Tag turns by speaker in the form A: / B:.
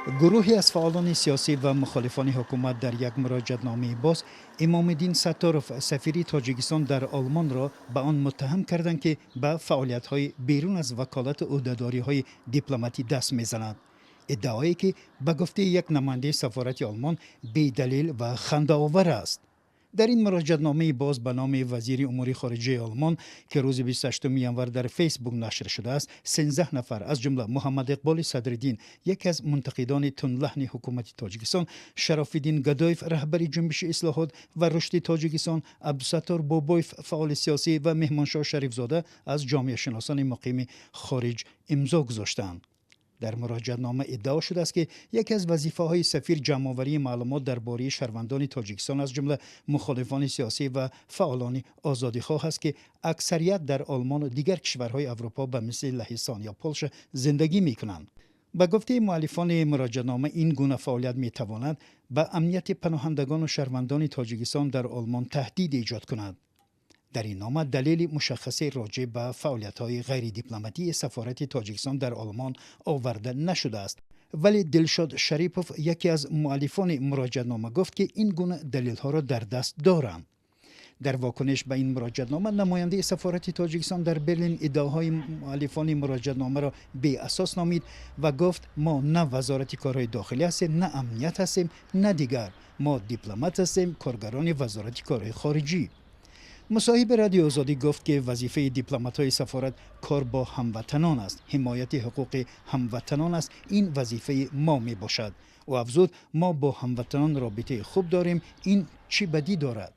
A: Гурӯҳе аз фаъолони сиёсӣ ва мухолифони ҳукумат дар як муроҷиатномаи боз Имомиддин Сатторов, сафири Тоҷикистон дар Олмонро ба он муттаҳам карданд, ки ба фаъолиятҳои берун аз ваколату ӯҳдадориҳои дипломатӣ даст мезанад. Иддаое, ки ба гуфтаи як намояндаи сафорати Олмон бедалел ва хандаовар аст. Дар ин муроҷиатномаи боз ба номи вазири умури хориҷаи Олмон, ки рӯзи 28 январ дар Фейсбук нашр шудааст, 13 нафар, аз ҷумла Муҳаммад Иқболи Садриддин, яке аз мунтақидони тундлаҳни ҳукумати Тоҷикистон, Шарофиддин Гадоев, раҳбари Ҷунбиши ислоҳот ва рушди Тоҷикистон, Абдусаттор Бобоев, фаъоли сиёсӣ, ва Меҳмоншоҳ Шарифзода аз ҷомеашиносони муқими хориҷ имзо гузоштаанд. Дар муроҷиатнома иддао шудааст, ки яке аз вазифаҳои сафир ҷамъоварии маълумот дар бораи шаҳрвандони Тоҷикистон, аз ҷумла мухолифони сиёсӣ ва фаъолони озодихоҳ аст, ки аксарият дар Олмону дигар кишварҳои Аврупо ба мисли Лаҳистон ё Полша зиндагӣ мекунанд. Ба гуфтаи муаллифони муроҷиатнома, ин гуна фаъолият метавонад ба амнияти паноҳандагону шаҳрвандони Тоҷикистон дар Олмон таҳдид эҷод кунад. Дар ин нома далели мушаххасе роҷеъ ба фаъолиятҳои ғайридипломатии сафорати Тоҷикистон дар Олмон оварда нашудааст, вале Дилшод Шарипов, яке аз муаллифони муроҷиатнома, гуфт, ки ин гуна далелҳоро дар даст доранд. Дар вокуниш ба ин муроҷиатнома намояндаи сафорати Тоҷикистон дар Берлин иддаоҳои муаллифони муроҷиатномаро беасос номид ва гуфт: «Мо на Вазорати корҳои дохилӣ ҳастем, на амният ҳастем, на дигар. Мо дипломат ҳастем, коргарони Вазорати корҳои хориҷӣ». Мусоҳиби Радиои Озодӣ гуфт, ки вазифаи дипломатҳои сафорат кор бо ҳамватанон аст, ҳимояти ҳуқуқи ҳамватанон аст. Ин вазифаи мо мебошад. Ӯ афзуд: «Мо бо ҳамватанон робитаи хуб дорем, ин чӣ бадӣ дорад?»